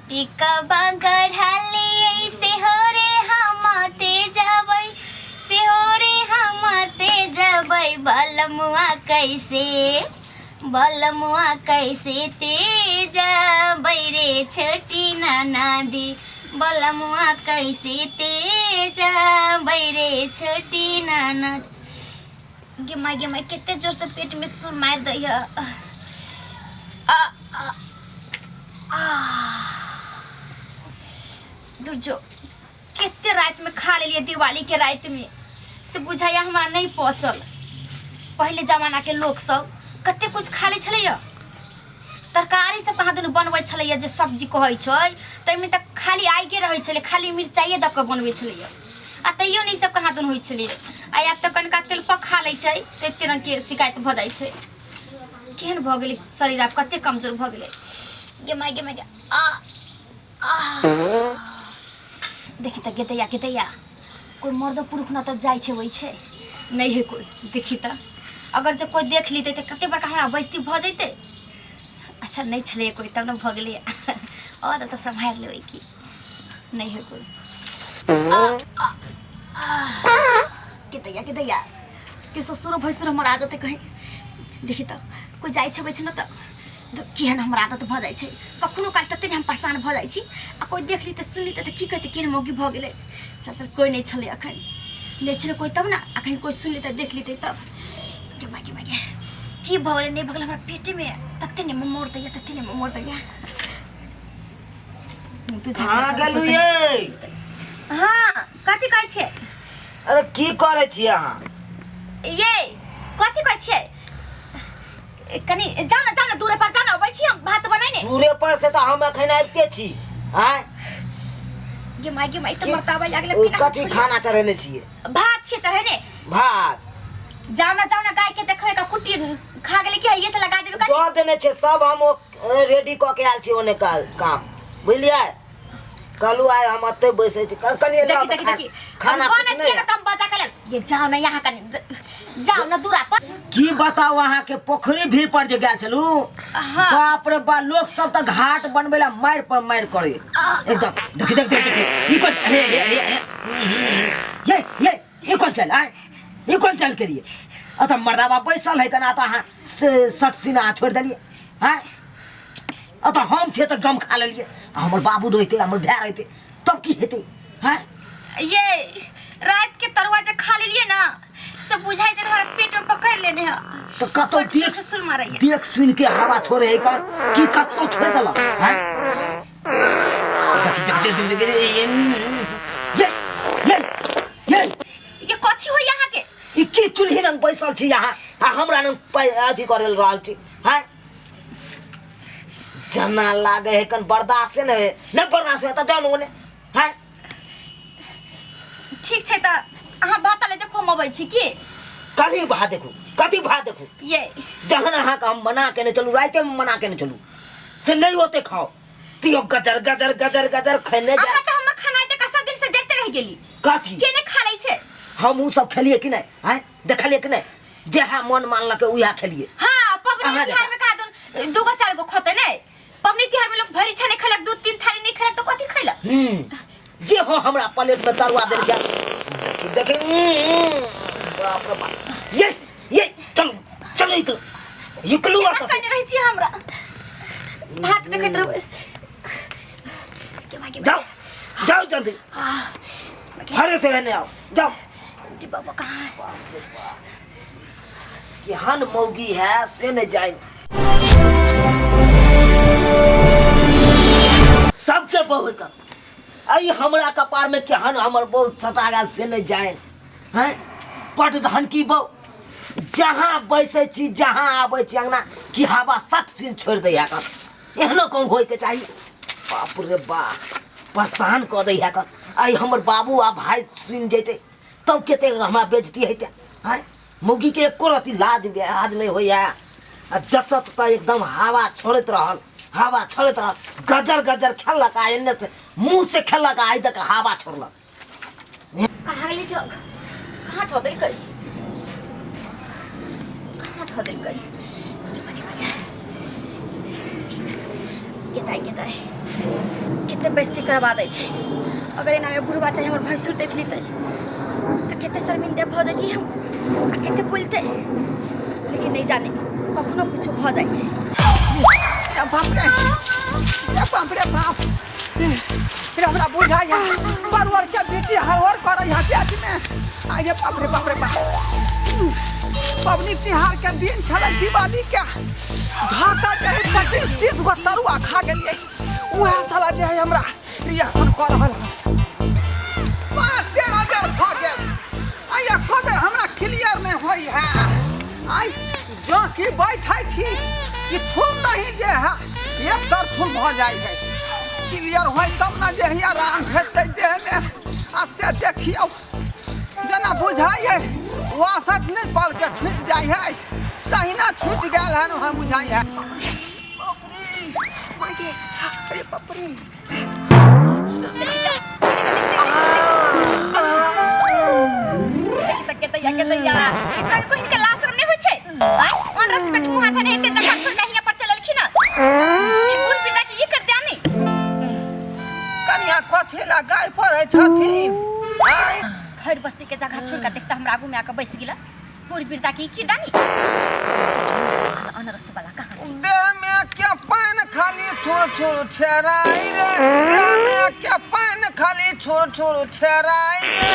टिकबा गढ़ालियै से हो रे हम ते जबै, से हो रे हम ते जबै। बलमुआ कैसे, बलमुआ कैसे ते जबै रे छोटी नाना दी, बलमुआ कैसे ते जबै रे छोटी नाना। गे माय गे माय, कते जोर से पेट में सुर मार दैया। आ आ आ दूर जो, कते रात में खा लेलिए दिवाली के रात में, से बुझाइया हमरा नहीं पचल। पहले जमाना के लोग सब कते कुछ खा ले छलैया, तरकारी सब कहाँ दुनू बनबै छलैया, जे सब्जी कहै छै ताहिमे तऽ खाली आगे रहै छलै, खाली मिरचाइए दऽ कऽ बनबै छलैया, आ तैयो नहि सब कहाँ दुनू होइ छलै। आ आब तऽ कनिका तेल पक खा लै छै तऽ एते रङ्गके शिकायत भऽ जाइ छै। केहन भऽ गेलै शरीर आब, कते कमजोर भऽ गेलै। गे माय गे माय गे, आ आ देखी तऽ गेदैया गेदैया, कोइ मर्दो पुरुख न तऽ जाइ छै होइ छै नहि है कोइ। देखी तऽ अगर जे कोइ देख लीतै तऽ कते बड़का हमरा बेइज्जती भऽ जैतै। अच्छा नहि छलै कोइ तब ने भऽ गेलै, आओर तऽ सम्हारि लेबै की नहि है कोइ। गेदैया गेदैया के ससुरो भैंसुर हमर आ जेतै कहीं। देखी तऽ कोइ जाइ छै छै ने तऽ केहन हमर आदत भऽ जाइ छै, कखनो काल तते ने हम परेशान भऽ जाइ छी, आ कोइ देख ली तऽ सुन ली तऽ की कहतै, केहन मौगी भऽ गेलै। चल चल, कोइ नहि छलै अखन, नहि छलै कोइ तब ने, आ कहीं कोइ सुन लेतै देख लेतै तब। गे माय गे माय गे, की भऽ गेलै नहि भऽ गेलै हमरा पेटेमे, तते ने मोड़ दैया, तते ने मोड़ दैया। तू झाँका कहाँ झाँका गेलू कोइ ये? हाँ, कथी कहै छियै? अरे की करै छियै अहाँ? ये कथी कहै छियै? कनी जाउ ने, जाउ ने दूरे पर जाउ ने, अबै छी हम भात बनेने। दूरे पर से तऽ हम एखन आबिते छी। आँय गे माय गे माय, तऽ की- मरताबा लागल ओ केना। कथी खाना चढ़ेने छियै? भात छियै चढ़ेने। भात? जाउ ने, जाउ ने, गाय के देखबै का कुट्टी खा गेलै कि हइये से लगा देबै कनी। दऽ देने छै सब, हम ओ रेडी कऽ के आयल छी ओने का काम, बुझलियै? कहलू आइ हम एतै बैसै छी, कनि एने देखी आउ तऽ देखी देखी, खाना हम कुछ बनत नहि ना त हम बजा के ले ये, जाओ ना यहाँ कनी, जाओ ना दूरा पर। की बताउ अहाँके, पोखरी भीड़ पर जे गेल छलू, हाँ। बाप रे बा, लोक सब तऽ घाट बनबै ला मारि पर मारि करे एकदम। देखी देख देख देख, ई कोन, हे हे हे हे, ये ये ई कोन चल आय, ई कोन चल के लिए अतऽ मर्दाबा बैसल है कना, तऽ अहाँ से सट सीना अहाँ छोड़ि देलियै। आँय अतऽ हम छियै तऽ गम खा लेलियै, आ हमर बाबू रहितै, हमर भाय रहितै तब की हेतै? आँय ये रात के तरुआ जे खा लेलिए ना से बुझाइ जे हमरा पेट में पकड़ लेने है। तऽ कतौ बड जोर देख से सुल मारैया। देख सुन के हवा छोड़े है कन की कतौ छोड़ देलक? आँय देख देख देख देख, देख, ये ये ये ये कथी होई यहाँ के? ई की चूल्ही रंग बैसल छी अहाँ आ हमरा रंग अथी करे रहल छी? हैं जना लागे है कन बर्दाश्त नहीं है, नहीं बर्दाश्त है तो जानो ने। हैं ठीक छै तऽ अहाँ भात ले देखो, हम अबै छी की। कथी भात देखू, कथी भात देखू? ये जहन अहाँ के हम बना के नहीं चलू, राते में बना के नहीं चलू से नहीं होते खाओ तियो गजर गजर गजर गजर खेने जा। अहाँ तऽ हमर खाना देख सब दिन से जरिते रहि गेली। कथी के नहि खा लै छै? हम उ सब खेलिए कि नहीं? हैं देखलिए कि नहीं? जेहा मन मानलक उहा खेलिए। हाँ, पबनी अहाँ तिहार में कहा दुन दूगो चार गो खोते नहीं, पबनी तिहार में लोग भरी छने खेलक, दू तीन थाली नहीं खेलक तो कथी खेलक? जे हो हमरा प्लेट में तरुआ देल जाय। देखी देखी, बाप रे बाप, ये ये चलू चलू निकलू निकलू केना एतऽ से। कने रहै छी हमरा भात देखैत रहबै। के माय के जाओ जाओ जल्दी, घरे से एने आओ जाओ। डिब्बा कहाँ है? केहन मौगी है से नहीं जाए। सबके बहु का अई हमरा कपार में केहन हमर बहु सटा गेल से नहीं जाए। हैं पट धन की बहु, जहाँ बैसै छी जहाँ आबै छी अंगना कि हवा सट सीन छोड़ि दै है कन, एहनो कहूँ होइके चाही। बाप रे बाप, परेशान कऽ दै है कन। आइ हमर बाबू आ भाय सुनि जैतै तब कते हमरा बेइज्जती हेतै। आँय मौगीके एको रत्ती लाज आज नहि होइए, आ जतऽ ततऽ एकदम हवा छोड़ैत रहल, हवा छोड़ैत रहल, गजर गजर खेलक आ एन्ने से मुँह से खेलक आ आइ तक हवा छोड़लक। कहाँ गेली जग? कहाँ धऽ देलकै, कहाँ धऽ देलकै? गेताइ गेताइ। कते बेइज्जती करबा दै छै। अगर एनामे बुढ़बा चाहे हमर भैंसुर देख लेतै तऽ कते शर्मिंदे भऽ जैती हम आ कते बोलतै, लेकिन नहीं जाने कखनो कुछो भऽ जाइ छै। ए बाप रे, ए बाप रे बाप, रे हमरा बुझाइया बरवर के बेटी हरहर करै है पेट में। आइ रे बाप रे बाप रे बाप, पबनी तिहार के दिन छलै दिवाली के, धक्का के 25-30 गो तरुआ खा गेलियै, उएह साला जे है हमरा रिएक्शन कऽ रहल है। 12-13 बेर भऽ गेल, आइ एको बेर हमरा क्लियर नहि होइ है। आइ जँ कि बैठै छी कि छूल दही जे है एक तर छूल भऽ जाइ है, क्लियर होइ तब ने जे है आराम भेटतै देहमे। आ से देखियौ जेना बुझाइ है वासट नहि कल के छूटि जाइ है तहिना छूटि गेल हन, वहाँ बुझाइ है। अरे बाप रे, कनको हिनका लाज शरम नहि होइ छै? आँय, ऑन रेस्पेक्ट मुँह हाथ एते जगह छोड़ के हियां पर चललखिन हँ। ई बूढ़ बिरदा के ई कर दिया नहीं। कनिया कथी ला गाय पढ़ै छथिन? आँय, भरि बस्ती के जगह छोड़ के देखता हमरा आगू में आके बैस गेला। बूढ़ बिरदा के ई किरदानी अनरस वाला कहाँ? देह में के पानि खाली छुर छुर छेराई रे, देह में के पानि खाली छुर छुर छेराई रे,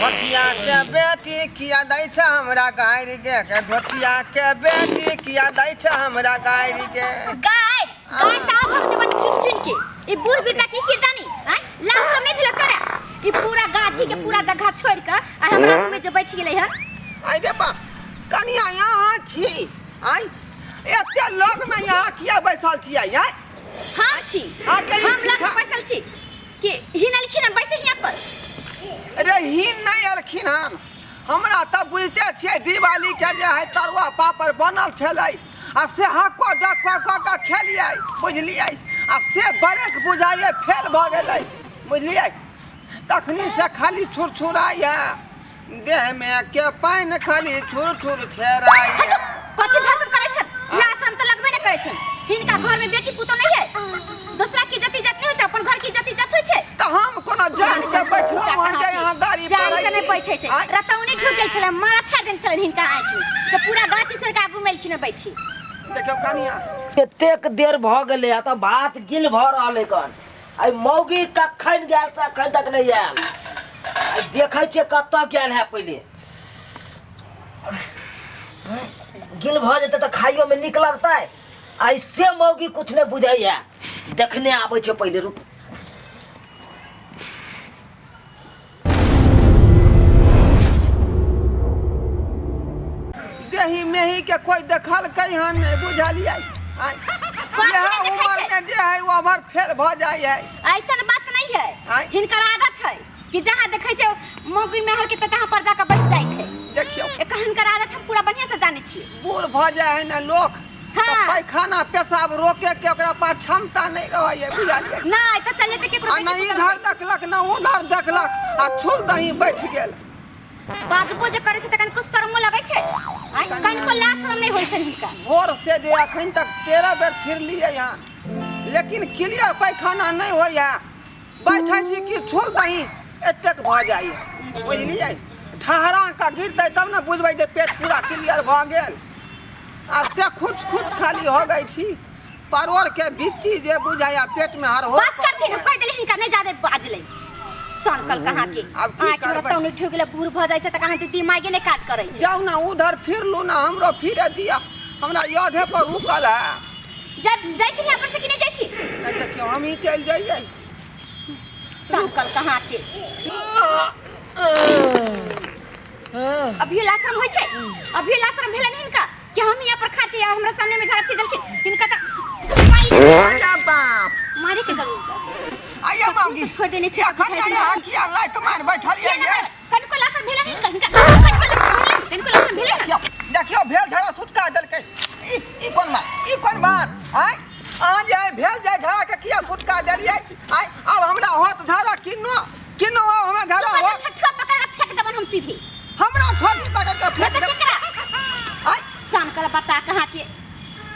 धोतिया के बेटी किया दै छै हमरा गारि गे, के धोतिया के बेटी किया दै छै हमरा गारि गे। गाय गाय त आब हम देबन चुन चुन के। ई बूढ़ बिरदा की किरदानी? आँय, लाज शरम नहीं भेल तोरा? ई पूरा गाछी के पूरा जगह छोड़ के आ हमरा आगू में जे बैठ गेलै हन। आइ रे बा, कनिया यहाँ छी? आइ एते लग में यहाँ किया बैसल छियै? आइ हम छी? हाँ, के ई हम लग छी? बैसल छी कि हिन अलखिन हन बैसे हियां पर? अरे हिन नहि अलखिन हन, हमरा तऽ बुझिते छियै दिवाली के जे है तरुआ पापड़ बनल छलै आ से हक्को डक्को कऽ कऽ खेलियै, बुझलियै? आ से ब्रेक बुझाइए फेल भऽ गेलै, बुझलियै? तखनी से खाली छुरछुराइए, देह में के पानि खाली छुर छुर छेराइए। अच्छा, कथी भाषण करै छन? लाज शरम तऽ लगबे नहि करै छन। हिनका घर में बेटी पुतोह नहीं है, दूसरा की इज्जत इज्जत नहीं होइ छै, अपन घर की इज्जत इज्जत होइ छै। तऽ हम कोनो जान के बैठलहुँ हन जे यहाँ गाड़ी जान पड़ै के नहीं छी? बैठे छै। आँय? रतौनी ठुक गेल छलै, मारा छाड़ि देने छलनि हिनका आँखि में, जब पूरा गाछी छोड़ि के आगू में एलखिन हँ बैठी। देखियौ कनिया, एतेक देर भऽ गेलै आ तऽ भात गिल भऽ रहल है कन। आइ मौगी कखन गेल से अखन तक नहि आयल। आइ देखै छियै कतऽ गेल है। पहिले गिल भऽ जेतै तऽ खाइयोमे नीक लगतै। ऐसे मौगी कुछ नहि बुझैया। देखने आबै छै पहिले, रुक। देही मेही के कोई देखलकै हन नहि, बुझलियै? आँय, कोई इएह नहि देखै उमर छै। में जे है ओ ओवर फेल भऽ जाइ है। ऐसन बात नहीं है। आँय? हिनकर आदत है कि जहाँ देखै छै मौगी मेहर के तऽ तहाँ पर जाके बैस जाइ छै। देखियौ, एकर हिनकर आदत हम पूरा बढ़िया से जानै छियै। बूढ़ भऽ जाइ है ने लोक हाँ। तऽ पैखाना पेशाब रोके के ओकरा पास क्षमता नहि रहै है, बुझलियै? नहि तऽ चल जेतै केकरो आ बेटी नहि पुतोह। इधर देखलक न उधर देखलक आ छुल दही बैठ गेल। बाजबो जे करै छै तऽ कनिको शर्मो लगै छै? आँय, कनिको लाज शर्म नहि होइ छनि हिनका। भोर से जे अखन तक 13 बेर फिरलियै हन, लेकिन क्लियर पैखाना नहि होइ है। बैठै छी कि छुल दही एतेक भऽ जाइए, बुझलियै? ठहरा कऽ गिरतै तब ने बुझबै जे पेट पूरा क्लियर भऽ गेल। आ से खुच खुच खाली हो गई छी, परोड़ के बिच्ची जे बुझाइया पेट में हर हो। बस करथिन, हम कहि देली हिनका नहि जादे बाजलै। सनकल कहाँ के। आब की आँखि में करबै? रतौनी ठुकि गेलै, बूढ़ भऽ जाइ छै तऽ कहाँ दिमागे नहि काज करै छै। जाउ ने उधर फिरलू ने, हमरो फिरे दिअ, हमरा योधे पर रुकल है। जब जैथिन यहाँ पर से कि नहि जैथिन? नहि, देखियौ, हम ही चलि जइयै। सनकल कहाँ के। अभी लाशरम होइ छै? अभी लाशरम भेलनि हिनका कि हम यहाँ पर खाचे आ हमरा सामने में झाड़ा फिर देलखिन? हिनका तऽ अरे बाप, मारे के जरूरत है। आइए मौगी, से छोड़ देने छै। अखन यहाँ किया लाइट मारि बैठल किया ये? नहि? कनिको लाशरम भेलनि हिनका? हिनका कनिको लाशरम भेलनि? कनिको लाशरम भेलनि? देखियौ देखियौ, भेल झड़ा सुटका देलकै। ई ई कोन बात, ई कोन बात? आँय, अहाँ जे आइ भेल जाय झड़ा के किया सुटका देलियै? आँय, आब हमरा होत झड़ा किन्नो किन्नो, आब हमरा झड़ा होत। ठठुआ पकड़ के फेंक देबन हम सीधे। हमरा ठोकी पकड़ के फेंक तऽ देब? केकरा आँय, सनकल बता कहाँ के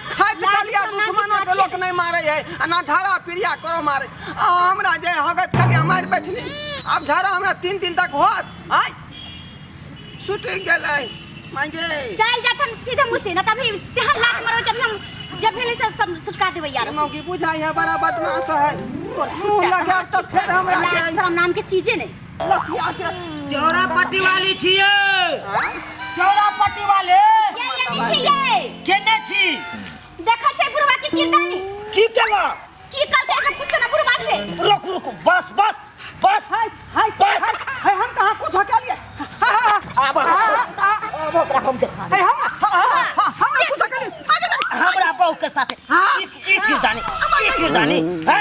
खाइत लाज कलिया शर्म नाम दुश्मनक के लोक नहि मारै है आ ना झाड़ा पिरिया करो मारे आ हमरा जे हगत खाली मारि बैठली आब झाड़ा हमरा 3 दिन तक होत आय सुट गेलै मागे। चल जात हम सीधे मुँह से ना तभी सेहन लात मारो जब हम जब भेले से सब सुटका देबै यार। मौगी बुझाइ है बड़ा बदमाश है, मुँह लगायब तऽ फेर हमरा लाज के शरम नाम के चीजे नहीं। लठिया के। चौरा पट्टी वाली छियै? आँय? चौरा पट्टी वाले। ये ये नहीं छियै। केने छी? देखा छै बुढ़वा के किरदानी। की केलक? की करते सब पूछो ना बुढ़वा से। रुकू रुकू, बस बस बस। हाय हाय। बस। हाय हाय, हम कहाँ कुछ हकेलियै? आब आब ओकरा हम देखा देब। हम नहीं कुछ हकेलियै। हमरा बहू के साथे ई ई किरदानी, ई किरदानी है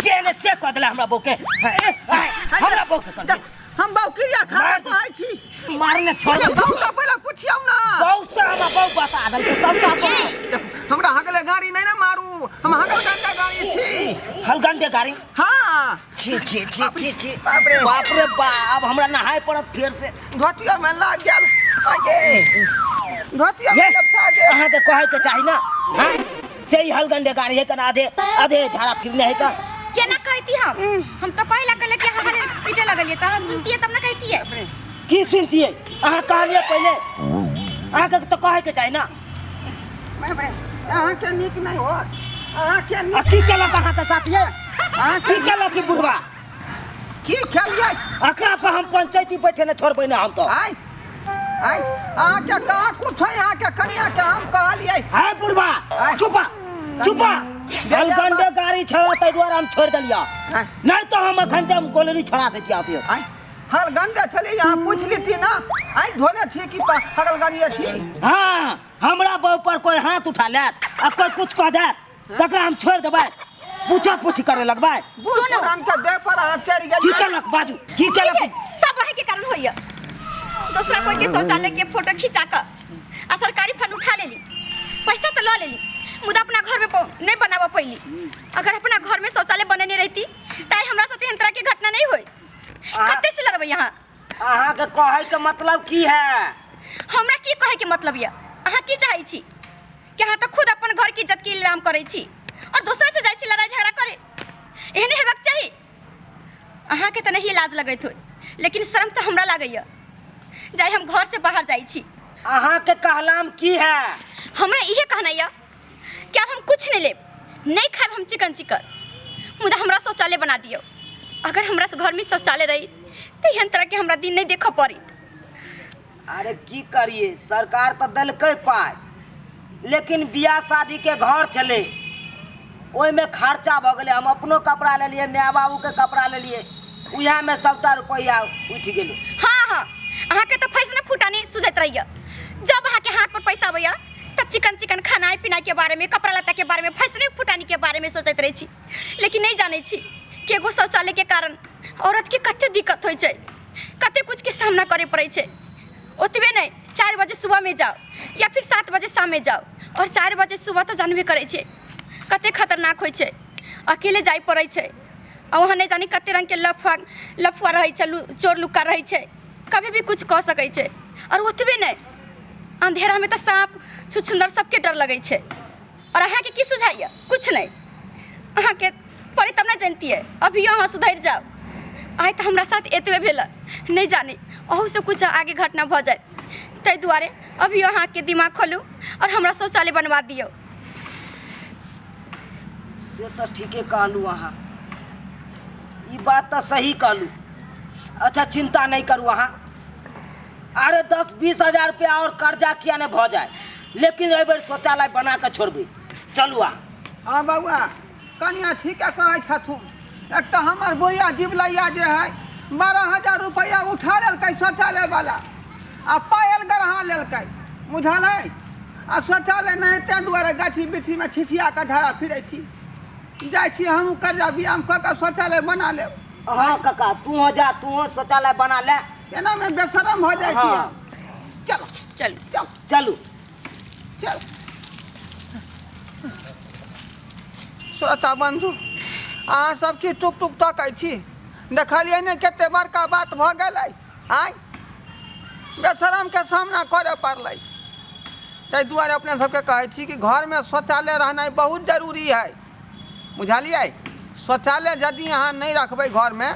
जेने से कह देला हमरा बहू के है, है, हमरा बहू के कर दे। हम बाऊ क्रिया खा मार के कहै छी। मारने छोड़ अरे दे। बाऊ तऽ पहिले पुछियौ ना। बहू से हमरा बहू बता देल के सबटा बहू। हमरा हगले गाड़ी नहीं ना मारू, हम हगल गंदा गाड़ी छी। हलगंडे गाड़ी? हाँ। छी छी छी छी छी। बाप रे। बाप रे बाप, हमरा नहाय पड़त फेर से। धोतिया में लाग गेल आगे, धोतिया में ये, लपसा गेल। अहाँके कहै के चाही ना हाँ से ही हलगंडे गाड़ी है कना आधे आधे झाड़ा फिरने है का। केना कहती हम तो कहे लगल कि अहाँ हरे पीटे लगलिए त अहाँ सुनतिए तब ना कहतिए। बाप रे। की सुनतियै? अहाँ कहलियै पहिले, अहाँके तऽ कहै के चाही ना। बाप रे, अहाँके नीक नहीं होत, अहाँके आ नीक। की केलक अहाँके साथिये? अहाँके की केलक ई बुढ़वा? की खेलियै? एकरा पर हम पंचायती बैठे ने छोड़बै ने हम तो। आय आय, अहाँके कहाँ कुछ है? अहाँके कनिया के हम कहलियै। है बुढ़वा। आय। चुपा चुपा। कनिया, हलगंडे गाड़ी छड़ा ताहि दुआरे हम छोड़ि देलियै। आय। नहीं तो हम अखन ते हम गोलरी छोड़ा दैतियै अतियो। आय, हल गंदे छलियै, अहाँ पूछि लेती ना आइ धोने छी कि हगल गाड़िए छी। हाँ, हमरा बहू पर कोई हाथ उठा लेत आ कोई कुछ कह देत तकरा हम छोड़ि देबै? पूछा पूछी करे लगबै? बूढ़ सुनू। पुरान के देह पर अहाँ चढ़ि की गेलियै। केलक बाजू, की केलक? सब वही के कारण होइया। दूसरा कोई के शौचालय के फोटो खिंचा कर आ सरकारी फंड उठा लेली, पैसा तो ल लेली, मुदा अपना घर में नहीं बनावा पैली। अगर अपना घर में शौचालय बनेने रहती ताई हमरा साथे एहन तरह के घटना नहीं होई। कते से लड़बै यहाँ? अहाँके कहै के मतलब की है? हमरा की कहे के मतलब यऽ, अहाँ की चाहै छी कि अहाँ तऽ खुद अपन घर के इज्जत के नीलाम करै छी और दोसरा से जाइ छी लड़ाई झगड़ा करे? एहन हेबाक चाही? अहाँके तऽ नहीं लाज लगैत होय, लेकिन शर्म तऽ हमरा लागैया। जाय, हम घर से बाहर जाइ छी। अहाँके कहलाम की है? हमरा इहे कहना यऽ कि आब हम कुछ नहीं लेब, नहीं खायब हम चिकन चिकन, मुदा हमरा शौचालय बना दियौ। अगर हमरा घर में शौचालय रही तऽ एहन तरह के हमरा दिन नहीं देखऽ पड़ी। अरे की करिए, सरकार तऽ देलकै पाइ, लेकिन बियाह शादी के घर छलै, ओहिमे खर्चा भऽ गेलै। हम अपनो कपड़ा लेलियै, माय बाबूके कपड़ा लेलियै, उएहमे सबटा रुपैआ उठि गेलै। हाँ हाँ, अहाँके तऽ फैसने फूटानी सुझैत रहैया। जब अहाँके हाथ पर पैसा अबैया तऽ चिकन चिकन खानाइ पिनाइ के बारे में, कपड़ा लत्ता के बारे में, फैसने फूटानी के बारे में सोचैत रहै छी, लेकिन नहीं जानै छी कि एगो शौचालय के कारण औरत के कते दिक्कत होइ छै, कते कुछ के सामना करे पड़ै छै। ओतबे नहीं, 4 बजे सुबह में जाओ या फिर 7 बजे शाम में जाओ, और 4 बजे सुबह तऽ जानबे करै छै कते खतरनाक होइ छै। अकेले जाय पड़ै छै आ वहाँ नहीं जानी कते रंग के लफुआ लफुआ रहै छै, चोर लुक्का रहै छै, कभी भी कुछ कऽ सकै छै। और ओतबे नहीं, अंधेरा में तऽ साँप छुछुंदर सबके डर लगै छै। और अहाँके की सुझाइए? कुछ नहीं। अहाँके पड़े तब ना जनतियै। अभियो अहाँ सुधरि जाउ। आइ तऽ हमरा साथ एतबे भेल, नहीं जानी अहूसँ कुछ आगे घटना भऽ जायत। ताहि दुआरे अभियो अहाँके दिमाग खोलू और हमरा शौचालय बनवा दियौ। से तऽ ठीके कहलहुँ अहाँ, ई बात तऽ सही कहलहुँ। अच्छा, चिंता नहीं करू अहाँ। अरे 10-20 हजार रुपया और कर्जा किया नहीं भऽ जाए, लेकिन एहि बेर शौचालय बना कऽ छोड़बै। चलू अहाँ। हाँ बौआ, कनिया ठीके कहै छथुन। एक तऽ हमर बुढ़िया जिबलैया जे है 12,000 रुपैआ उठा लेलकै शौचालय वाला आ पायल गढ़ा लेलकै, बुझल है? आ शौचालय नहि, ताहि दुआरे गाछी बिरछीमे छिछिया कऽ झाड़ा फिरै छी। जाइ छी हमहूँ, कर्जा बियाम कऽ कऽ शौचालय बना लेब। हाँ काका, तू हो जा, तू हो शौचालय बना ले। एनामे बेशरम भऽ जाइ छी। हाँ। हम चल। चलू। चल। चलू। चल। श्रोता बंधु, अहाँ सब की टुक टुक तकै छी? देखलियै ने कते बड़का बात भऽ गेलै? आँय, बेशरमके सामना करऽ पड़लै। ताहि दुआरे अपने सबके कहै छी कि घरमे शौचालय रहनाइ बहुत जरूरी है। बुझलियै? शौचालय यदि अहाँ नहि रखबै घरमे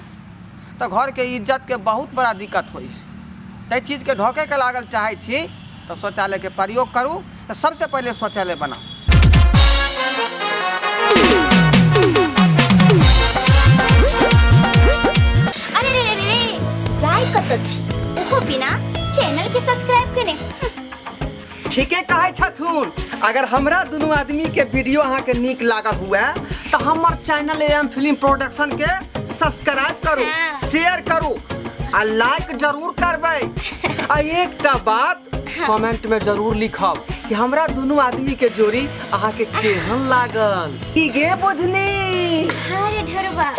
तऽ घरके इज्जतके बहुत बड़ा दिक्कत होइ है। ताहि चीजके ढोकैके लागल चाहै छी तऽ शौचालयके प्रयोग करू, तऽ सबसँ पहिले शौचालय बनाउ। अरे रे रे रे, जाय कतऽ छी ओहो बिना चैनल के सब्सक्राइब केने। ठीके कहै छथुन। अगर हमरा दुनू आदमी के वीडियो अहाँके नीक लागल हुए तऽ हमर चैनल एम फिल्म प्रोडक्शन के सब्सक्राइब करू, शेयर करू आ लाइक जरूर करबै। आ एकटा बात कमेंट में जरूर लिखब कि हमरा दुनू आदमी के जोड़ी अहाँके केहन लागल। की गे बुझनी? हाँ रे ढोरबा।